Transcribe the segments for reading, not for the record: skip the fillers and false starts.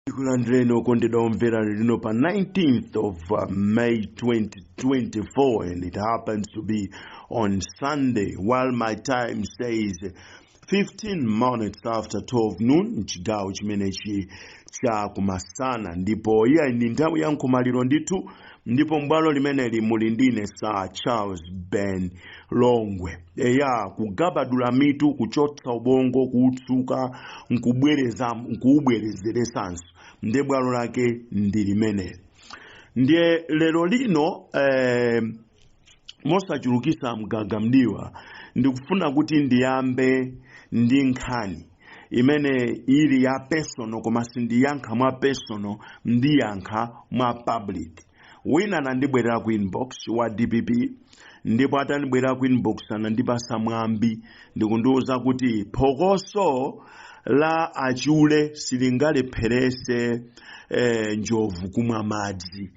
Tikulandireni okondedwa omvera lino pa 19th of May 2024, and it happens to be on Sunday, while my time says 15 minutes after 12 noon, mchigawo chimenechi cha kumasana. Ndipo iya, ndi nthawi ya nkhomaliro ndithu, ndipo mbwalo limeneli muli ndine, Sir Charles Ben Longwe. Eya, kugabadula mitu, kuchotsa ubongo, kuutsuka, nkubwereza, nkuubwerezeresanso, ndiye bwalo lake ndi limeneli. Ndiye lero lino, mosachulukisa mgaga mdiwa, ndikufuna kuti ndiyambe ndi nkhani imene ili ya personal, koma sindiyankha mwa personal, ndiyankha mwa public. Wina anandibwerera ku inbox wa DPP, ndipo atandibwerera ku inbox anandipasa mwambi ndikundiwuza kuti phokoso la achule silingalepherese njovu kumwa madzi.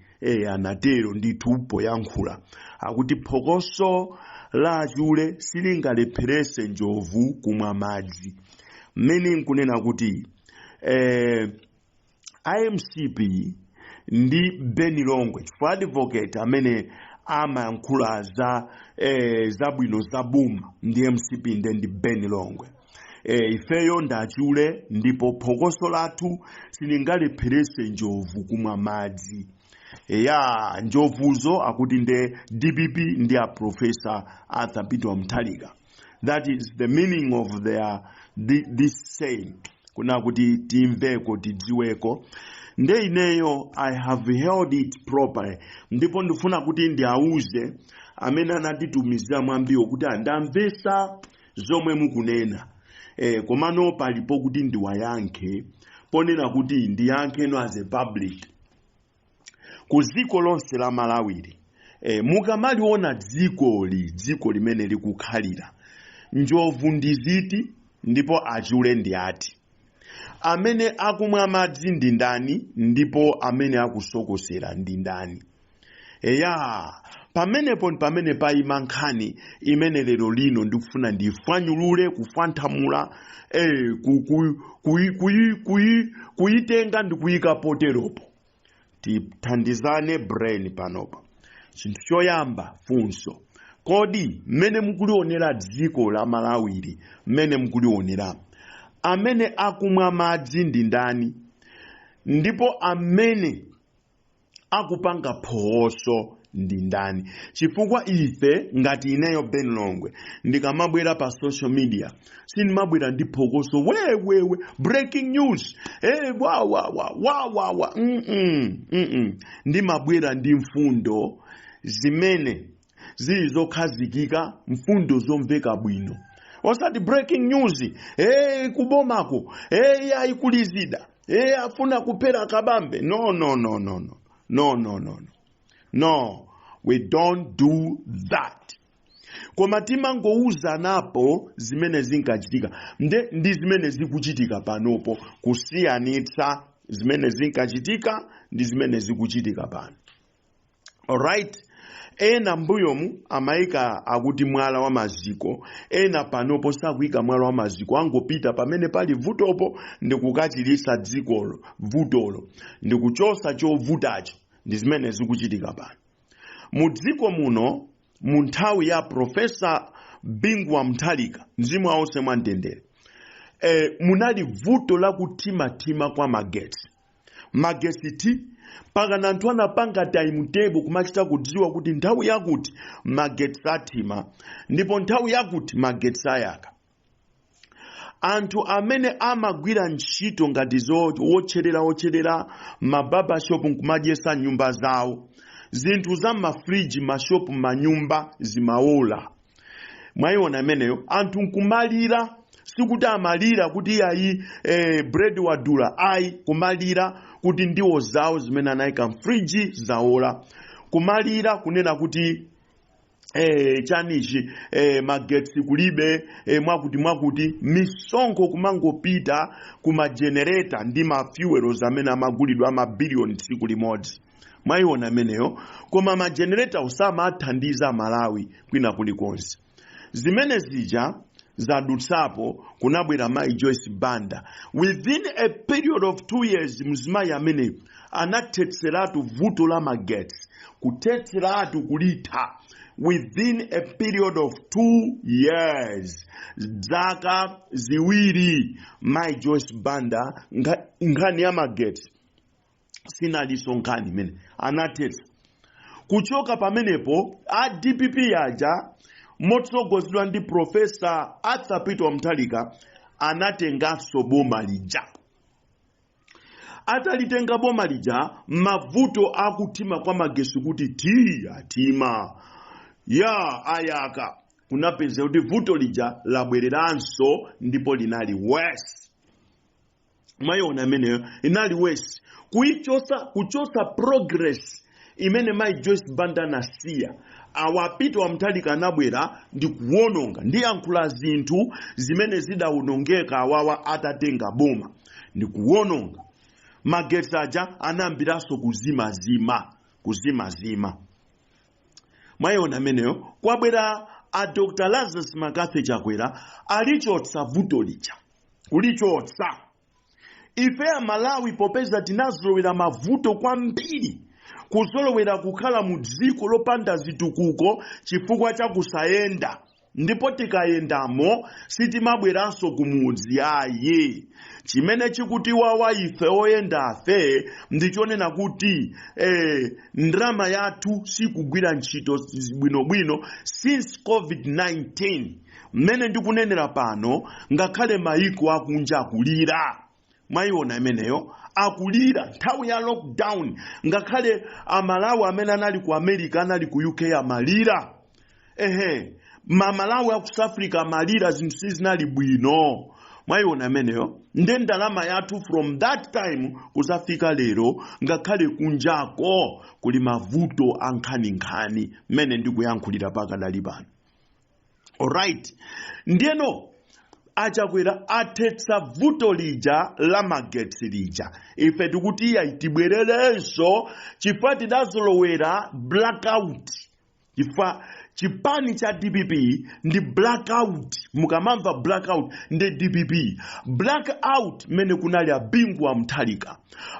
Anatero ndithu poyankhula, akuti phokoso la achule silingalepherese njovu kumwa madzi, mmene nkunena kuti IMCP ndi Beni Longwe, chifukwa advocate amene amayankhula za zabwino za boma ndi MCP, nde ndi Beni Longwe. Ifeyo ndachule, ndipo phokoso lathu silingalepherese njovu kumwa madzi. Ya, njovuzo akuti nde DPP ndi a Professor Arthur Peter Mutharika. That is the meaning of this saying, kuna kuti timveko, tidziweko. Nde ineyo I have held it properly, ndipo ndifuna kuti ndiauze amene anatitumizira mwambiwo kuti andamvesa zomwe mukunena, komano palipo kuti ndiwayankhe, ponena kuti ndiyankheno as a public ku dziko lonse la Malawiri. Mukamaliona dzikoli, dziko limene likukhalira, njovu ndi ziti ndipo achule ndi ati? Amene akumwa madzi ndi ndani ndipo amene akusokosera ndi ndani? Eya, pamenepo ndi pamene payima nkhani imene lero lino ndikufuna ndifwanyulule, kufwanthamula, kuyitenga ndi kuyika poteropo, tithandizane brain panopa. Chinthu choyamba, funso: kodi mmene mukulionera dziko la Malawiri, mmene mukulionera, amene akumwa madzi ndi ndani ndipo amene akupanga phokoso ndi ndani? Chifukwa ife, ngati ineyo Ben Longwe, ndikamabwera pa social media sindimabwera ndi phokoso wewewe, breaking news, hey, wa wa wa wa wa wa. Ndimabwera ndi mfundo zimene zili zokhazikika, mfundo zomveka bwino, osati breaking news, hey, kubomako, hey, ayikulizida, hey, afuna kuphera Kabambe. No, no, no, no, no, no, no, no, no, no, we don't do that. Koma timangowuzanapo zimene zinkachitika nde ndi zimene zikuchitika panopo, kusiyanitsa zimene zinkachitika ndi zimene zikuchitika pano. Alright, ena mbuyomu amayika akuti mwala wa maziko, ena panopo sakuyika mwala wa maziko, angopita pamene pali vutopo ndi kukachilisa dzikolo vutolo ndi kuchosa chovutacho. Ndi zimene zikuchitika pano mu dziko muno. Mu nthawi ya Professor Bingu wa Mutharika, mzimu wawonse mwamtendere, munali vuto la kuthimathima kwa magetsi. Magetsi ti pakana anthu anapanga timetable, kumachita kudziwa kuti nthawi yakuti magetsi athima ndipo nthawi yakuti magetsi ayaka. Anthu amene amagwira ntchito ngati wotcherera, wotcherera ma barbershop, nkumadyesa nyumba zawo, zinthu za mafriji, mashopu, manyumba zimawola. Mwayiona imeneyo? Anthu nkumalira, sikuti amalira kuti ayi, bread wadula, ayi, kumalira kuti ndiwo zawo zimene anayika mfriji zawola, kumalira kunena kuti chanichi, magetsi kulibe, mwakuti mwakuti, misonkho kumangopita kuma generator ndi ma fuels amene amagulidwa amabiliyoni tsiku limodzi. Mwayiona imeneyo? Koma ma generator usamathandiza Malawi kwina kulikonse. Zimene zija Zadutsapo, kunabwera Mayi Joyce Banda. Within a period of 2 years, mzimayi ameneyo anathetseratu vuto la magetsi, kuthetseratu, kulitha within a period of 2 years, zaka 2. Mayi Joyce Banda, nkhani ya magetsi sinalinso nkhani imene, anathetsa. Kuchoka pamenepo, a DPP aja motsogozedwa ndi Professor Arthur Peter Mutharika anatenganso boma lija. Atalitenga boma lija, mavuto akuthima kwa magesi kuti ti athima ya ayaka, kunapeza kuti vuto lija labwereranso ndipo linali worse. Mwayiona imeneyo? Inali worse. Kuichosa, kuchosa progress imene Mayi Joyce Banda anasiya, awa Peter wa Mutharika anabwera ndi kuwononga. Ndiyankhula zinthu zimene zidawonongeka awawa atatenga boma ndi kuwononga. Magetsi aja anayambiranso kuzimazima, kuzimazima. Mwayiona ameneyo? Kwabwera a Dr Lazarus McCarthy Chakwera, alichotsa vuto lija, kulichotsa. Ife Amalawi, popeza tinazolowera mavuto kwambiri, kuzolowera kukhala mu dziko lopanda zitukuko chifukwa cha kusayenda, ndipo tikayendamo sitimabweranso kumudzi ayi. Chimene chikutiwawa ife oyendafe ndichonena kuti ndalama yathu sikugwira ntchito bwinobwino since COVID-19. Mmene ndikunenera pano, ngakhale mayiko akunja akulira. Mwayiona imeneyo? Akulira. Nthawi ya lockdown, ngakhale Amalawi amene anali ku America, anali ku UK amalira. Ehe, Mamalawi aku South Africa amalira, zinthu sizinali bwino. Mwayiona imeneyo? Nde ndalama yathu from that time kuzafika lero, ngakhale kunjako kuli mavuto ankhaninkhani mmene ndikuyankhulira pakadali pano. Alright, ndiyeno Achakwera athetsa vuto lija la magetsi lija. Ife tikuti iya, tibwererenso chifukwa tidazolowera blackout, chifukwa chipani cha DPP ndi blackout. Mukamamva blackout, ndi DPP. Blackout mmene kunali a Bingu wa Mutharika,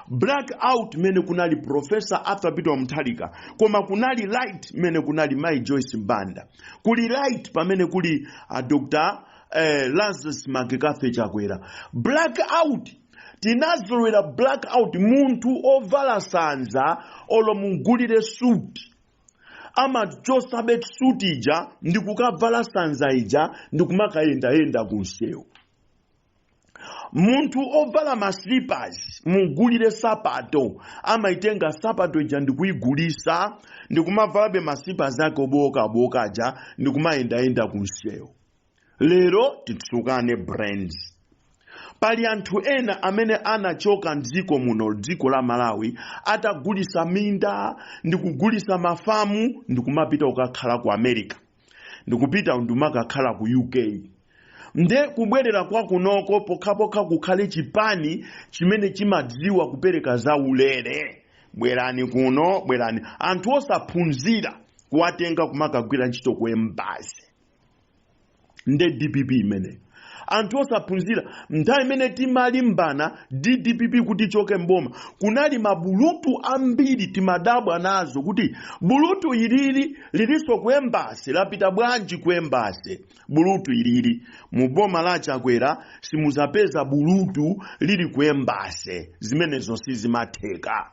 blackout mmene kunali Professor Arthur Peter Mutharika, koma kunali light mmene kunali Mai Joyce Banda, kuli light pamene kuli a Dr Lazarus McCarthy Chakwera. Blackout, tinazolowera blackout. Munthu ovala sanza, olo mugulire suit, amachosabe suit ija ndi kukavala sanza ija ndi kumakayendayenda kunsewu. Munthu ovala ma slippers, mugulire sapato, amaitenga sapato ija ndikuyigulisa ndikumavalabe ma slippers ake obowokabowoka aja ndikumayendayenda kunsewu. Lero titsukane brains. Pali anthu ena amene anachoka mdziko muno, dziko la Malawi, atagulisa minda ndikugulisa mafamu, ndikumapita kukakhala ku America, ndikupita ndimakakhala ku UK. Nde kubwerera kwa kunoko, pokhapokha kukhale chipani chimene chimadziwa kupereka zaulere. Bwerani kuno, bwerani. Anthu osaphunzira kuwatenga kumakagwira ntchito ku embassy, nde DPP imeneyo. Anthu osaphunzira, nthawi imene timalimbana ndi DPP kuti ichoke mboma, kunali mabulutu ambiri. Timadabwa nazo kuti bulutu ilili lilinso ku embassy, lapita bwanji ku embassy bulutu ilili? Mu boma la Chakwera simuzapeza bulutu lili ku embassy, zimenezo sizimatheka.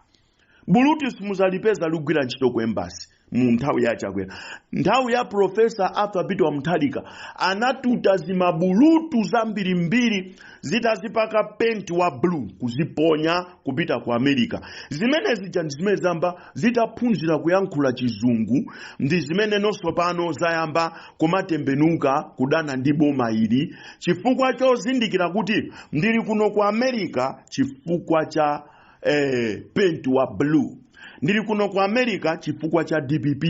Bulutu simuzalipeza ligwira ntchito ku embassy mu nthawi ya Chakwera. Nthawi ya Professor Arthur Peter Mutharika anatuta zimabulutu zambirimbiri, zitazipaka penti wa blue, kuziponya kupita ku America. Zimene zija ndi zimene zamba zitaphunzira kuyankhula Chizungu, ndi zimene nonso pano zayamba kumatembenuka kudana ndi boma ili, chifukwa chozindikira kuti ndili kuno ku America chifukwa cha penti wa blue, ndili kuno ku America chifukwa cha DPP,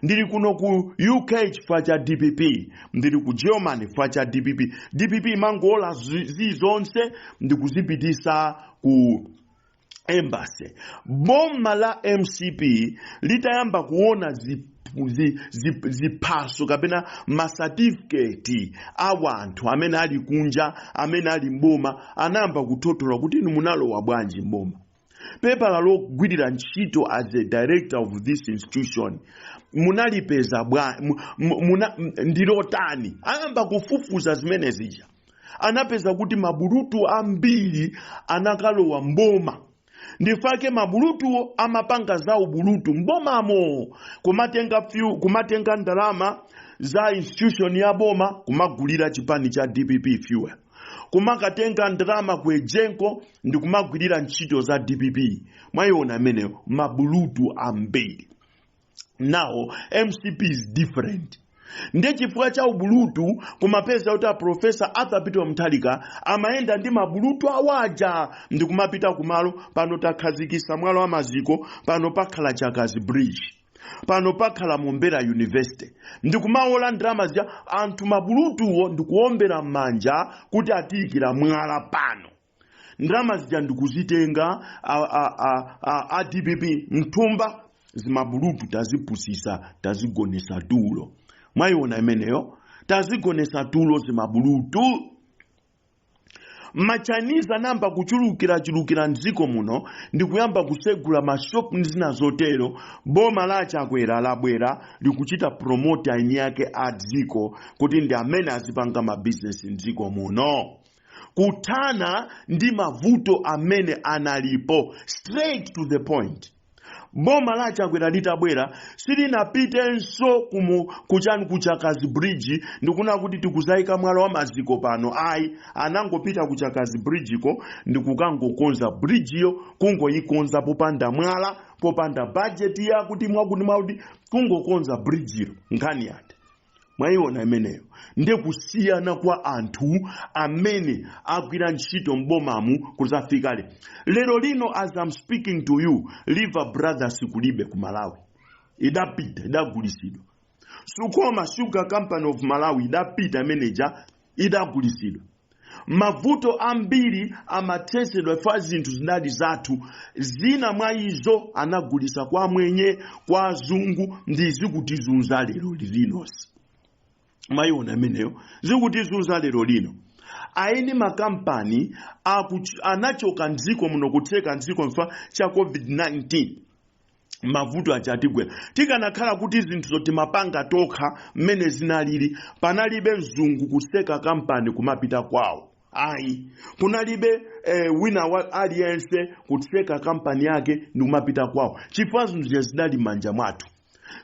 ndili kuno ku UK chifukwa cha DPP, ndili ku Germany chifukwa cha DPP. DPP imangola zizonse ndikuzipitisa ku embassy. Boma la MCP litayamba kuona ziphaso kapena masatifiketi a wanthu amene ali kunja, amene ali mboma, anayamba kuthothola kuti inu munalowa bwanji mboma? Pepala logwirira ntchito as a director of this institution munalipeza bwa ndilotani? Ayamba kufufuza zimene zija, anapeza kuti mabulutu ambiri anakalowa mboma. Ndifake mabulutuwo amapanga za ubulutu mbomamo, kumatenga kumatenga ndalama za institution ya boma kumagulira chipani cha DPP fuel, kumakatenga ndalama ku EGENCO ndi kumagwirira ntchito za DPP. Mwayiona ameneyo, mabulutu ambiri. Now MCP is different. Ndiye chifukwa cha ubulutu kumapeza kuti a Professor Arthur Peter Mutharika amayenda ndi mabulutu awaja ndi kumapita kumalo. Pano takhazikisa mwala wa maziko, pano pakhala Chakazi Bridge, pano pakhala Mombera University, ndikumaola ndalama zija, anthu mabulutuwo ndikuombera m'manja kuti atiyikira mwala pano. Ndalama zija ndikuzitenga a DPP mthumba. Zimabulutu tazipusisa, tazigonesa tulo. Mwayiona imeneyo, tazigonesa tulo zimabulutu. Machinese anayamba kuchulukirachulukira mdziko muno ndikuyamba kusegula mashopu ndi zina zotero. Boma la Chakwera labwera likuchita promote eni yake a dziko kuti ndi amene azipanga mabizinesi mdziko muno, kuthana ndi mavuto amene analipo. Straight to the point, boma la Chakwera litabwera silinapitenso kuchani, kuChakazi Bridge, ndikuna kuti tikuzayika mwala wa maziko pano, ayi. Anangopita kuChakazi Bridge ko ndikukangokonza bridge yo, kungoyikonza popanda mwala, popanda budget yakuti mwakuti mwakuti, kungokonza bridge yo, nkhani yati. Mwayiona imeneyo, ndiye kusiyana kwa anthu amene agwira ntchito m'bomamu kuzafika lero lino. As I'm speaking to you, Lever Brothers kulibe ku Malawi, idapita, idagulisidwa. Sukoma, Sugar Company of Malawi, idapita manager, idagulisidwa. Mavuto ambiri amathesedwa fa zinthu zinali zathu, zina mwa izo anagulisa kwa mwenye, kwa azungu, ndi zikutizunza lero linosi. Mwayiona imeneyo, zikutizunza lero lino. Aini makampani anachoka mdziko muno, kutseka mdziko mfa cha COVID-19. Mavuto achatigwera. Tikanakhala kuti zinthu timapanga tokha mmene zinalili, panalibe mzungu kuseka kampani kumapita kwawo, ayi. Kunalibe wina wa aliyense kutseka kampani yake ndi kumapita kwawo, chifukwa zinthu zija zinali m'manja mwathu.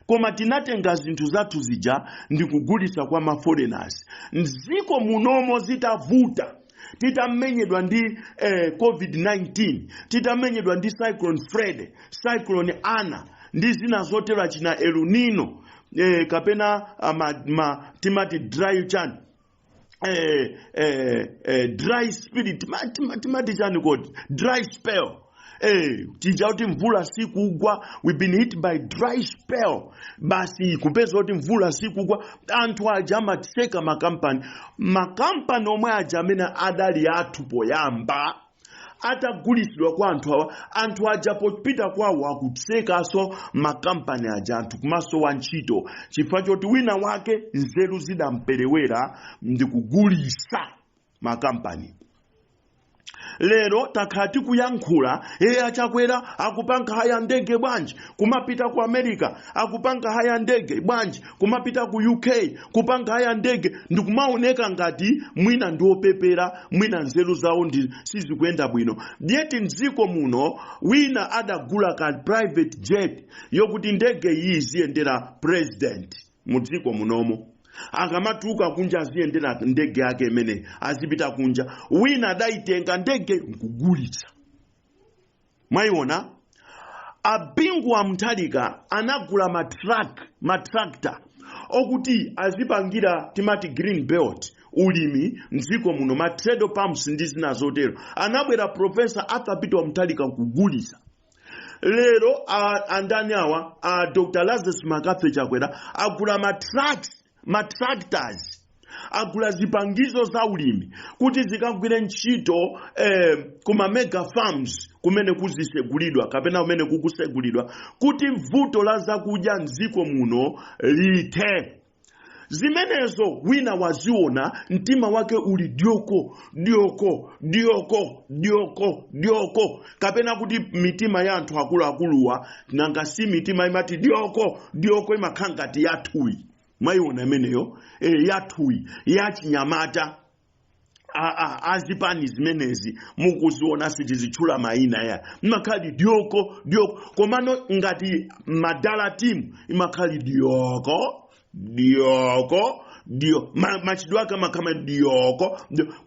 Koma tinatenga zinthu zathu zija ndi kugulitsa kwa ma foreigners. Mdziko munomo zitavuta, titamenyedwa ndi COVID-19, titamenyedwa ndi Cyclone Freddy, Cyclone Ana ndi zina zotero, china El Nino, kapena timati dry chani, dry spirit, timati chani kodi, dry spell, tija kuti mvula sikugwa. We've been hit by dry spell. Basi, kupeza kuti mvula sikugwa, anthu aja amatseka makampani. Makampani omwe aja amene adali athu poyamba atagulisidwa kwa anthu awa, anthu aja popita kwawo akutsekaso makampani aja, anthu kumasowa ntchito, chifukwa choti wina wake nzeru zidamperewera ndi kugulisa makampani. Lero takhala tikuyankhula, eye aChakwera akupanga hire ndege bwanji kumapita ku America, akupanga hire ndege bwanji kumapita ku UK, kupanga hire ndege, ndikumaoneka ngati mwina ndiopepera, mwina nzeru zawo ndi sizikuyenda bwino. Yet mdziko muno wina adagula ka private jet yokuti ndege iyi iziyendera president mu dziko munomo, akamatuluka kunja aziyendera ndege yake imene azipita kunja. Wina adayitenga ndege nkugulitsa. Mwayiona, aBingu wa Mutharika anagula matruck, matractor okuti azipangira timati green belt ulimi mdziko muno, ma treadle pumps ndi zina zotero. Anabwera Professor Arthur Peter Mutharika kugulitsa. Lero andani awa, a Dr Lazarus McCarthy Chakwera agula ma trucks, ma tractors. Agula zipangizo za ulimi kuti zikagwire ntchito kuma mega farms kumene kuzisegulidwa kapena kumene kukusegulidwa, kuti vuto la zakudya mdziko muno lithe. Zimenezo wina waziona, mtima wake uli dyoko dyoko dyoko dyoko dyoko, kapena kuti mitima ya anthu akuluakuluwa, nanga si mitima imati dyoko dyoko, imakhala ngati yathuyi. Mwayiona imeneyo? Yathuyi yachinyamata azipani zimenezi mukuziona, sitizitchula mayina ya imakhali dyoko dyoko. Komano ngati madala team imakhali dyoko dyoko dio machidwe ake amakhala dyoko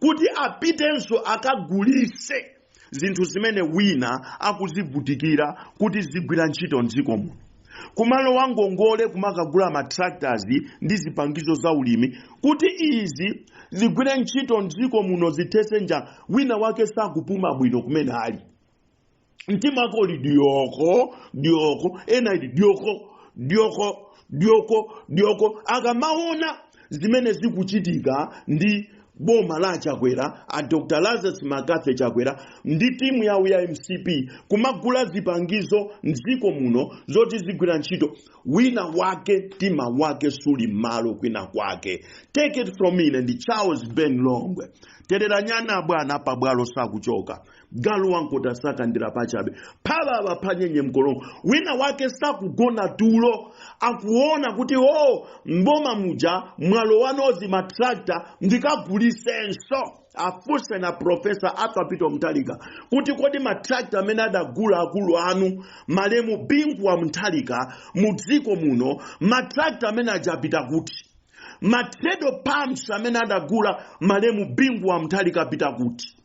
kuti apitenso akagulise zinthu zimene wina akuzivutikira kuti zigwira ntchito mdziko muno, kumalo wangongole, kumakagula ma tractors ndi zipangizo za ulimi kuti izi zigwire ntchito mdziko muno, zithetse njala. Wina wake sakupuma bwino kumene ali, mtima wake uli dyoko dyoko, ena ili dyoko dyoko dyoko dyoko, akamaona zimene zikuchitika ndi boma la Chakwera, a Dr Lazarus McCarthy Chakwera ndi timu yawo ya MCP, kumagula zipangizo mdziko muno zoti zigwira ntchito. Wina wake mtima wake suli malo kwina kwake. Take it from me, ndi Charles Ben Longwe. Terera nyana bwana pabwalo sakuchoka, galu wankota sakandira pachabe, phalala panyenye mkolongo. Wina wake sakugona tulo, akuona kuti o mboma muja mwalo wanozi ma tractor, ndikagulisenso. Afunse na Professor Arthur Peter Mutharika kuti kodi ma tractor amene adagula akulu anu malemu Bingu wa Mutharika mu dziko muno, ma tractor amene aja apita kuti? Ma treadle pumps amene adagula malemu Bingu wa Mutharika apita kuti?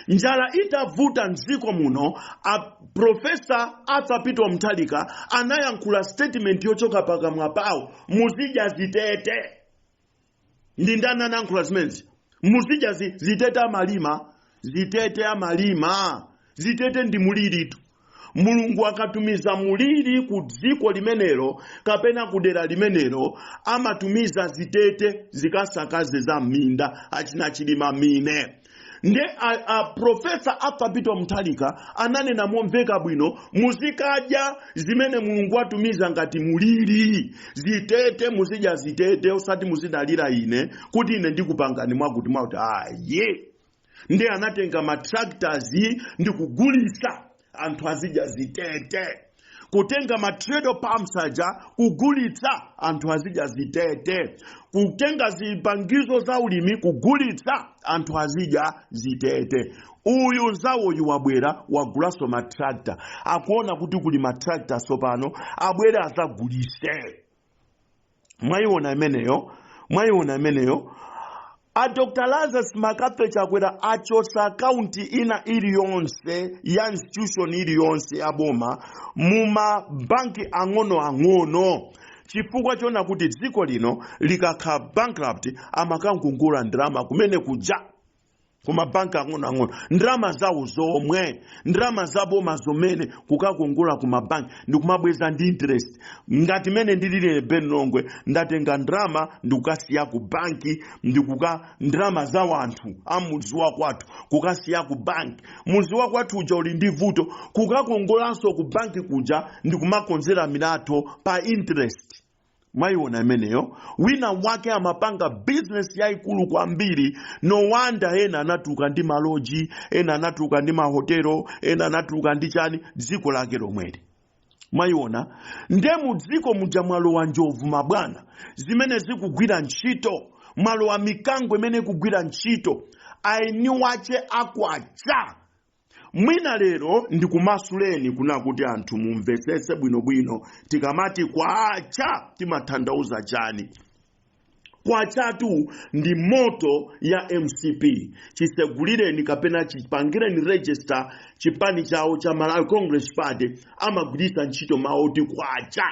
Njala itavuta mdziko muno, a Professor Arthur Peter Mutharika anayankhula statement yochoka pakamwa pawo: "Muzidya zitete." Ndi ndani anayankhula zimenezi? "Muzidya zitete." Amalima zitete, amalima zitete ndi muliritu. Mulungu akatumiza muliri ku dziko limenelo kapena ku dera limenelo, amatumiza zitete zikasakaze za minda achina chilima mine. Nde a Professor Arthur Peter Mutharika ananena momveka bwino: "Muzikadya zimene Mulungu atumiza ngati muliri, zitete. Muzidya zitete, osati muzidalira ine kuti ine ndikupangani mwakuti mwakuti." Aye, ndi anatenga ma tractors ndi kugulitsa, anthu azidya zitete. Kutenga ma treadle pumps aja, kugulitsa, anthu azidya zitete. Kutenga zipangizo za ulimi, kugulitsa, anthu azidya zitete. Uyu nzawoyu wabwera, wagulanso ma tractor, akuona kuti kuli ma tractor sopano, abwere azagulise. Mwayiona imeneyo? Mwayiona imeneyo? A Dr Lazarus McCarthy Chakwera achosa akaunti ina iliyonse ya institution iliyonse ya boma mumabanki ang'onoang'ono, chifukwa chona kuti dziko lino likakhala bankrupt, amakangongola ndalama kumene kuja kumabanki ang'onoang'ono, ndalama zawo zomwe, ndalama zaboma zomene kukakongola kumabanki ndikumabweza ndi interest. Ngati mene ndilili Ben Longwe, ndatenga ndalama ndikukasiya ku banki, ndikuka ndalama za wanthu amudzi wa kwathu kukasiya ku banki. Mudzi wa kwathu uja uli ndi vuto, kukakongolanso ku banki kuja ndikumakonzera milatho pa interest. Mwayiona imeneyo? Wina wake amapanga business yayikulu kwambiri. No wonder ena anatuluka ndi ma lodge, ena anatuluka ndi mahotelo, ena anatuluka ndi chani, dziko lake lomweli. Mwayiona? Nde mu dziko muja mwalowa njovu, mabwana, zimene zikugwira ntchito, mwalowa mikango imene ikugwira ntchito, aini wache akwacha. Mwina lero ndikumasuleni kuna kuti anthu mumvetsetse bwinobwino, tikamati kwacha timatanthauza chani? Kwachatu ndi motto ya MCP. Chisegulireni kapena chipangireni register chipani chawo cha Malawi Congress Party, amagwiritsa ntchito mawu oti kwacha.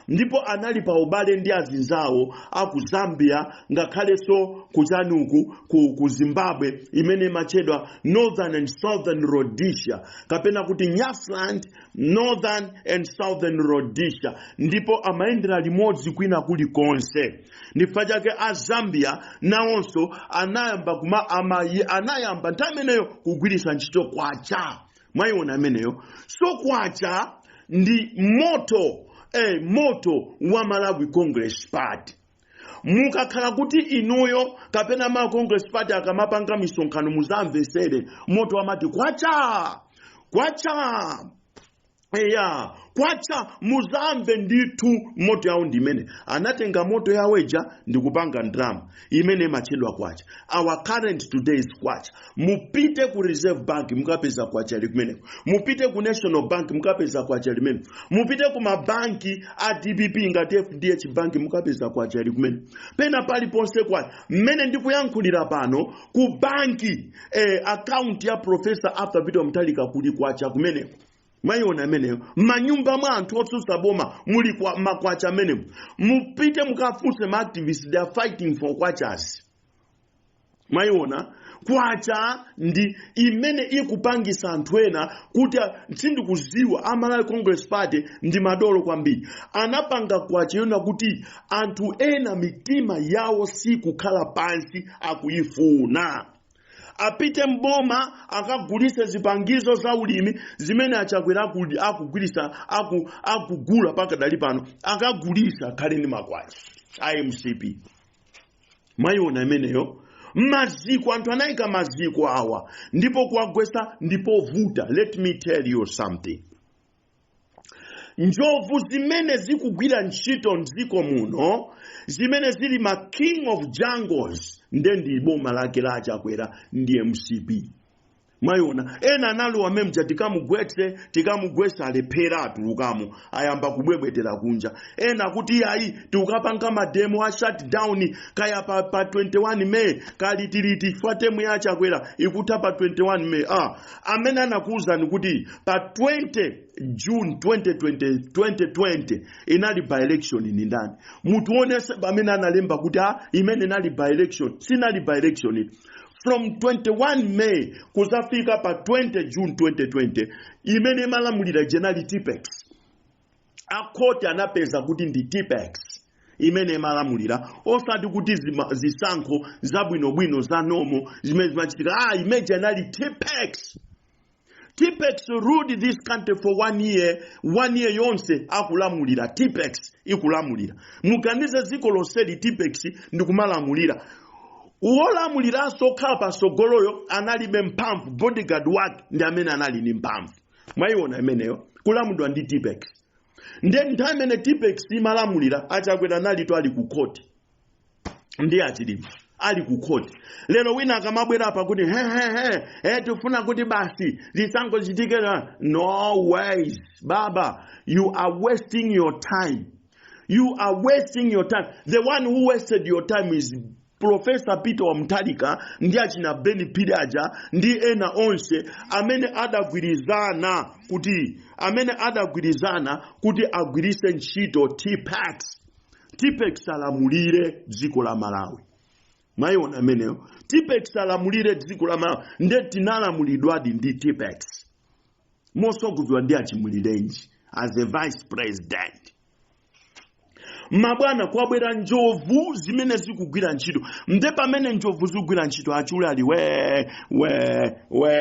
Ndipo anali pa ubale ndi azinzawo aku Zambia, ngakhalenso kuchanuku ku Zimbabwe, imene imatchedwa Northern and Southern Rhodesia, kapena kuti Nyasaland, Northern and Southern Rhodesia. Ndipo amayendera limodzi kwina kulikonse. Ndifukwa chake a Zambia nawonso anayamba kuma ama, anayamba nthawi imeneyo kugwiritsa ntchito kwacha. Mwayiona ameneyo? So kwacha ndi motto wa Malawi Congress Party. Mukakhala kuti inuyo kapena ma Congress Party akamapanga misonkhano, muzamvesere motto, amati kwacha, kwacha, eya, kwacha. Muzamve ndithu motto yawo ndimene anatenga motto yawo ija ndikupanga ndalama imene imatchedwa kwacha. Our current today is kwacha. Mupite ku Reserve Bank, mukapeza kwacha kumeneko. Mupite ku National Bank, mukapeza kwacha limene. Mupite ku mabanki a DPP ngati FDH Bank, mukapeza kwacha limene. Pena paliponse kwacha. Mmene ndikuyankhulira pano, ku banki account ya Professor Arthur Peter Mutharika kuli kwacha kumeneko. Mwayiona ameneyo? Manyumba mwa anthu otsutsa boma muli kwa makwacha amenemo. Mupite mukafunse ma activists, they are fighting for kwachas. Mwayiona? Kwacha ndi imene ikupangisa anthu ena kuti sindikuziwa. Amalawi Congress Party ndi madolo kwambiri. Anapanga kwacha yona kuti anthu ena mitima yawo sikukhala pansi, akuyifuna apite mboma akagulise zipangizo za ulimi zimene Achakwera akugulisa, akugula pakadali pano, akagulisa akhale ndi makwacha iMCP. Mwayiona imeneyo? Maziko, anthu anayika maziko awa, ndipo kuwagwesa ndipovuta. Let me tell you something. Njovu zimene zikugwira ntchito mdziko muno, zimene zili ma king of jungles, nde ndi boma lake la Achakwera ndi MCP. Mwayiona? Ena analowa memja, tikamugwetse, tikamugwetsa, alephera, atulukamo, ayamba kubwebwetera kunja. Ena kuti iyayi, tikukapanga ma demo a shutdown kaya pa 21 May kalitiliti, chifukwa term ya Achakwera ikutha pa 21 May. Amene anakuwuzani kuti pa 20 June 2020, 2020 inali by election ni ndani? Mutionese pamene analemba kuti imene inali by election. Sinali by election. From 21 May kuzafika pa 20 June 2020, imene imalamulira jenali Tipex. Akhoti anapeza kuti ndi Tipex imene imalamulira, osati kuti zisankho zabwinobwino za normal zimene zimachitika. Imene inali Tipex. Tipex ruled this country for one year, one year yonse akulamulira Tipex, ikulamulira. Muganize, dziko lonseli Tipex ndikumalamulira. Wolamuliranso okhala pasogoloyo analibe mphamvu, bodyguard wake ndi amene anali ndi mphamvu. Mwayiona imeneyo? Kulamulidwa ndi Tipex. Ndiye nthawi imene Tipex imalamulira, Achakwera analito ali ku khoti ndi Achilima ali ku khoti. Lero wina akamabwera apa kuti he he he, tifuna kuti basi zisankho zichitike, no ways, baba. You are wasting your time. You are wasting your time. The one who wasted your time is Professor Peter Mutharika ndi achina Ben Phiri aja ndi ena onse amene adagwirizana kuti agwirise ntchito Tipex, Tipex alamulire dziko la Malawi. Mwayiona ameneyo? Tipex alamulire dziko la Malawi. Nde tinalamulidwadi ndi Tipex mosogozedwa ndi Achimulirenji as a vice president. Mabwana, kwabwera njovu zimene zikugwira ntchito. Nde pamene njovu zikugwira ntchito, achule ali we we we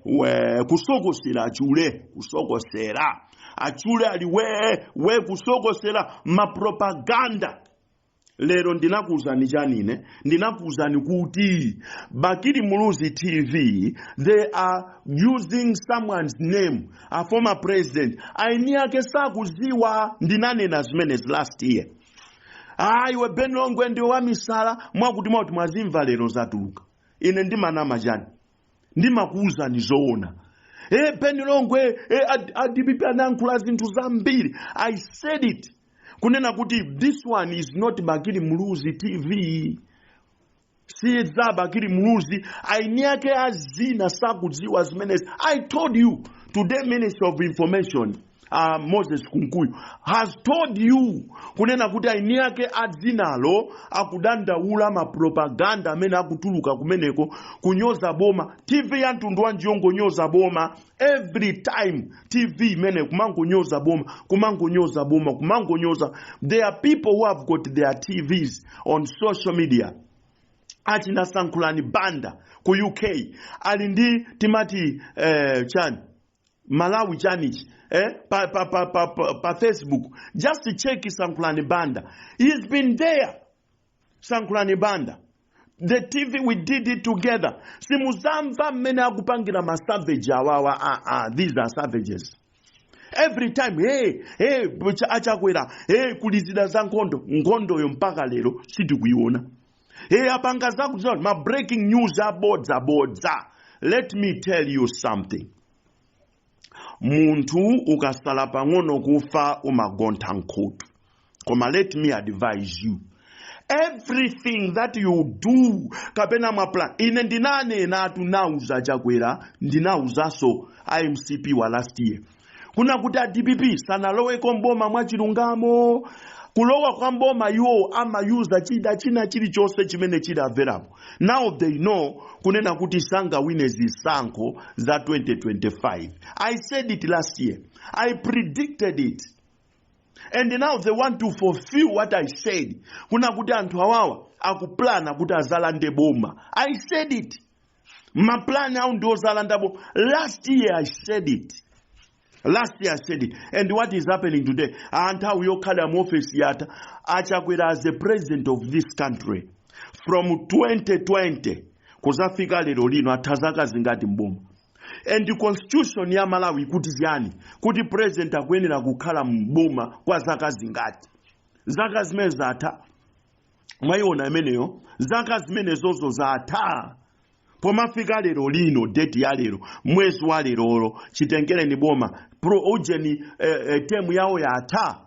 we kusokosera. Achule kusokosera, achule ali we we kusokosera mapropaganda. Lero ndinakuwuzani chanine? Ndinakuwuzani kuti Bakili Muluzi TV, they are using someone's name, a former president, aini ake sakuziwa. Ndinanena zimenezi last year. Ayiwe Ben Longwe ndi wamisala, mwakuti mwakuti. Mwazimva lero zatuluka. Ine ndimanama chani? Ndimakuwuzani zoona. Ben Longwe, a DPP anayankhula zinthu zambiri. I said it kunena kuti this one is not Bakili Muluzi TV, si za Bakili Muluzi, aini ake azina sakudziwa zimenezi. I told you. Today Minister of Information Moses Kunkuyu has told you kunena kuti aini ake adzinalo akudandaula mapropaganda amene akutuluka kumeneko kunyoza boma. TV ya mtundu wanji yongonyoza boma every time? TV imene kumangonyoza boma, kumangonyoza boma, kumangonyoza. There are people who have got their TVs on social media. Achina Sankhulani Banda ku UK ali ndi timati chani, Malawi chanichi, pa Facebook. Just check Sankhulani Banda. He's been there. Sankhulani Banda, the TV, we did it together. Simuzamva mmene akupangira masavage awawa. Ah, ah, these are savages. Every time, hey, hey, achakwera, hey, kulizida za nkhondo. Nkhondoyo mpaka lero sitikuiona. Hey, apanga zakuti ma breaking news abodza bodza. Let me tell you something. Munthu ukasala pang'ono kufa umagontha nkhutu. Koma let me advise you, everything that you do kapena maplan, ine ndinanenatu, nauza Chakwera, ndinauzanso iMCP wa last year kuna kuti a DPP sanaloweko mboma mwachilungamo. Kulowa kwa mboma, iwo amayuza chida china chilichonse chimene chili available. Now they know kunena kuti sangawine zisankho za 2025. I said it last year. I predicted it, and now they want to fulfill what I said, kuna kuti anthu awawa akuplana kuti azalande boma. I said it. Maplani awo ndi ozalanda boma. Last year I said it. Last year I said it. And what is happening today? Anthawi yokhala mu office yatha. Achakwera, as the president of this country from 2020 kuzafika lero lino, atha zaka zingati mboma? And the constitution ya Malawi ikuti chiyani? Kuti president akuyenera kukhala mboma kwa zaka zingati? Zaka zimene zatha, mwayiona imeneyo, zaka zimene zozo zatha. Pomafika lero lino, date ya lero, mwezi wa lerolo, chitengereni boma pro ujeni, term yawo yatha.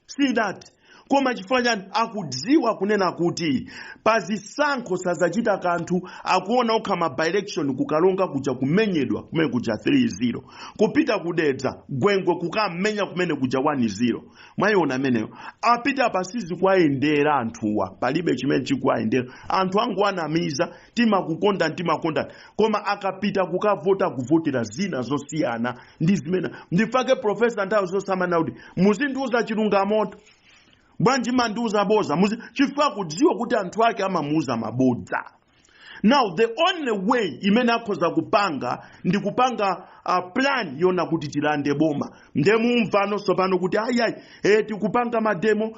See that? Koma chifukwa chani? Akudziwa kunena kuti pa zisankho sazachita kanthu. Akuona okha ma by-election kukalonga kuja kumenyedwa kumene kuja 3-0, kupita kudedza Gwengwe kukamenya kumene kuja 1-0. Mwayiona ameneyo? Apita pasizi kuwayendera anthuwa, palibe chimene chikuwayendera. Anthu angu anamiza, timakukonda, timakonda, koma akapita kukavota, kuvotera zina zosiyana ndi zimene. Ndifake professor nthawi zosamana kuti muzindiuza chilungamoto, bwanji mandiuza boza? Muzi chifukwa kudziwa kuti anthu ake amamuuza mabodza. Now the only way imene akhoza kupanga ndi kupanga plan yona kuti tilande boma. Ndemumvanonso pano kuti ayiayi, tikupanga mademo,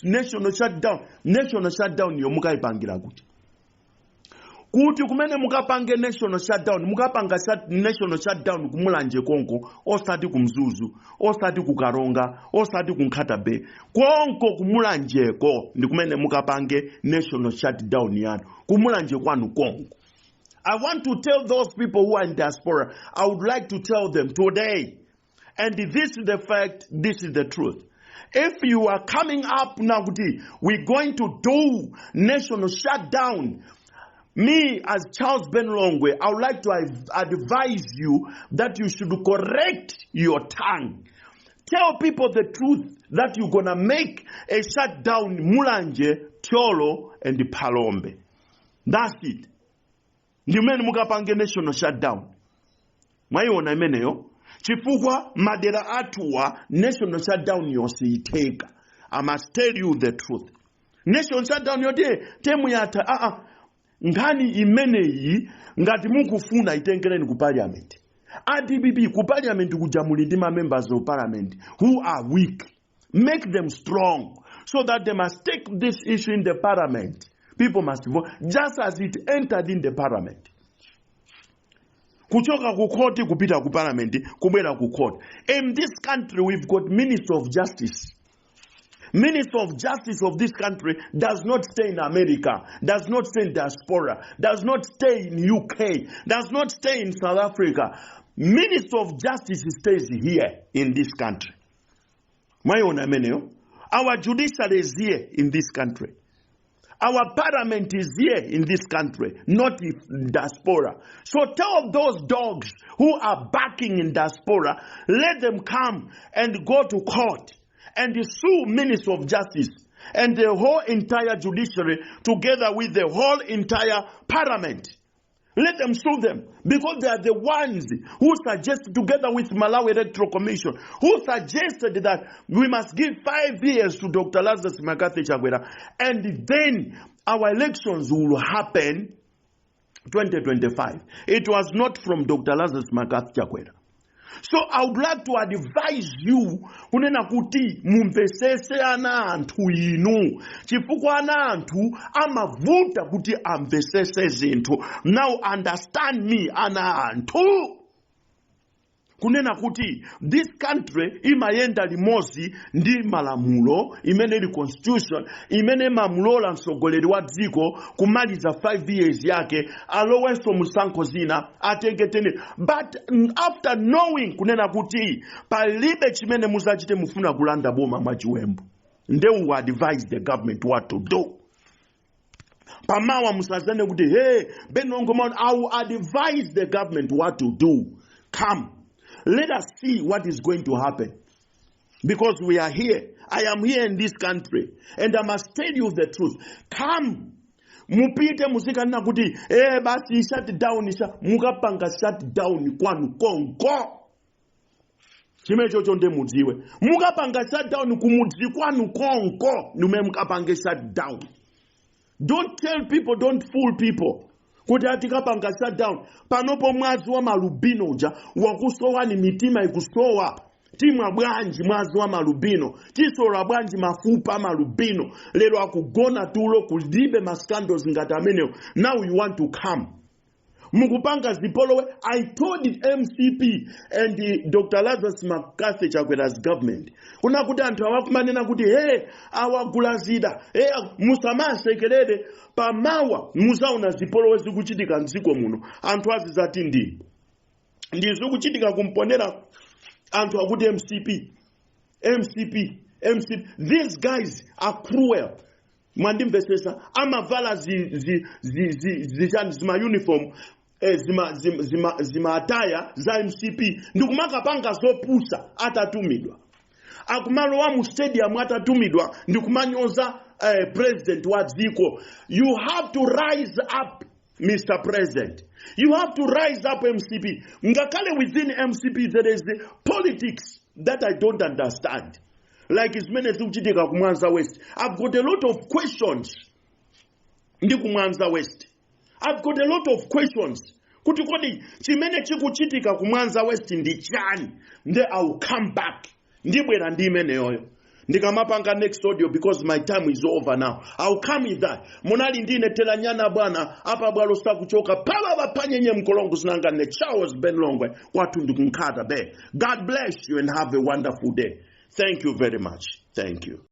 national shutdown. National shutdown yo mukayipangira kuti kumene mukapange national shutdown? Mukapanga national shutdown kumulanje konko, osati kumzuzu, osati kukaronga, osati kunkhata Bay. Konko kumulanjeko ndi kumene mukapange national shutdown yanu, kumulanje kwanu konko. I want to tell those people who are in diaspora, I would like to tell them today, and this is the fact, this is the truth. If you are coming up now kuti we're going to do national shutdown, me as Charles Ben Longwe, I would like to advise you that you should correct your tongue. Tell people the truth that you're gonna make a shutdown Mulanje, Thyolo, and Phalombe. That's it. Ndimene mukapange national shutdown. Mwayiona imeneyo? Chifukwa madera athuwa, national shutdown yonse itheka. I must tell you the truth. National shutdown yoti term yatha, aa, nkhani imeneyi ngati mukufuna itengereni ku parliament. ADPP ku parliament kuja muli ndi ma members of parliament who are weak. Make them strong so that they must take this issue in the parliament. People must vote just as it entered in the parliament, kuchoka ku court kupita ku parliament, kubwera ku court. In this country we've got minister of justice. Minister of justice of this country does not stay in America, does not stay in diaspora, does not stay in UK, does not stay in South Africa. Minister of justice stays here in this country. Mwayiona imeneyo? Our judiciary is here in this country. Our parliament is here in this country, not in diaspora. So tell those dogs who are backing in diaspora, let them come and go to court and sue Minister of Justice and the whole entire judiciary together with the whole entire parliament. Let them sue them because they are the ones who suggested, together with Malawi Electoral Commission, who suggested that we must give 5 years to Dr. Lazarus McCarthy Chakwera and then our elections will happen 2025. It was not from Dr. Lazarus McCarthy Chakwera. So I would like to advise you kunena kuti mumvesese ana anthu inu, chifukwa ana anthu amavuta kuti amvesese zinthu. Now understand me, ana anthu, kunena kuti this country imayenda limodzi ndi malamulo imene ili constitution, imene imamulola mtsogoleri wa dziko kumaliza 5 years yake, alowenso musankho zina, atenge 10. But after knowing kunena kuti palibe chimene muzachite, mufuna kulanda boma mwachiwembu, nde we advise the government what to do. Pamawa musazane kuti, "Hey, Ben Longwe." I will advise the government what to do. Come, let us see what is going to happen, because we are here. I am here in this country and I must tell you the truth. Come, mupite muzikanena kuti, "Eh, basi, shut down." Mukapanga shut down kwanu konko. Chimene chocho nde mudziwe, mukapanga shut down kumudzi kwanu konko nimene mukapange shut down. Don't tell people, don't fool people kuti atikapanga shutdown. Panopo mwazi wa malubino uja wakusowani, mitima ikusowa. Timwa bwanji mwazi wa malubino? Tisola bwanji mafupa malubino? Lero akugona tulo, kulibe ma scandals ngati amenewo. Now you want to come, mukupanga zipolowe. I told the MCP and the Dr. Lazarus McCarthy Chakwera's government kuna kuti anthu awakumanena kuti, "Hey, awagula zida, hey," musamasekerere. Pamawa muzaona zipolowe zikuchitika mdziko muno. Anthu azizati ndi zikuchitika kumponera. Anthu akuti MCP, MCP, MCP. These guys are cruel. Mwandimvesesa? Amavala zichani, zima uniform, zima attire za MCP ndikumakapanga zopusa atatumidwa. Akumalowa mu stadium atatumidwa ndikumanyoza president wa dziko. You have to rise up, Mr. President. You have to rise up, MCP. Ngakhale within MCP there is the politics that I don't understand, like zimene zikuchitika kumwanza West. I've got a lot of questions ndi kumwanza West. I've got a lot of questions kuti kodi chimene chikuchitika kumwanza West ndi chani? Nde I will come back, ndibwera ndi imeneyoyo ndikamapanga next audio, because my time is over now. I will come with that. Munali ndine Telanyana bwana apa bwalo sakuchoka pala panyenye mkolongo zinanga ne Charles Ben Longwe, kwathu ndikunkhata be. God bless you and have a wonderful day. Thank you very much. Thank you.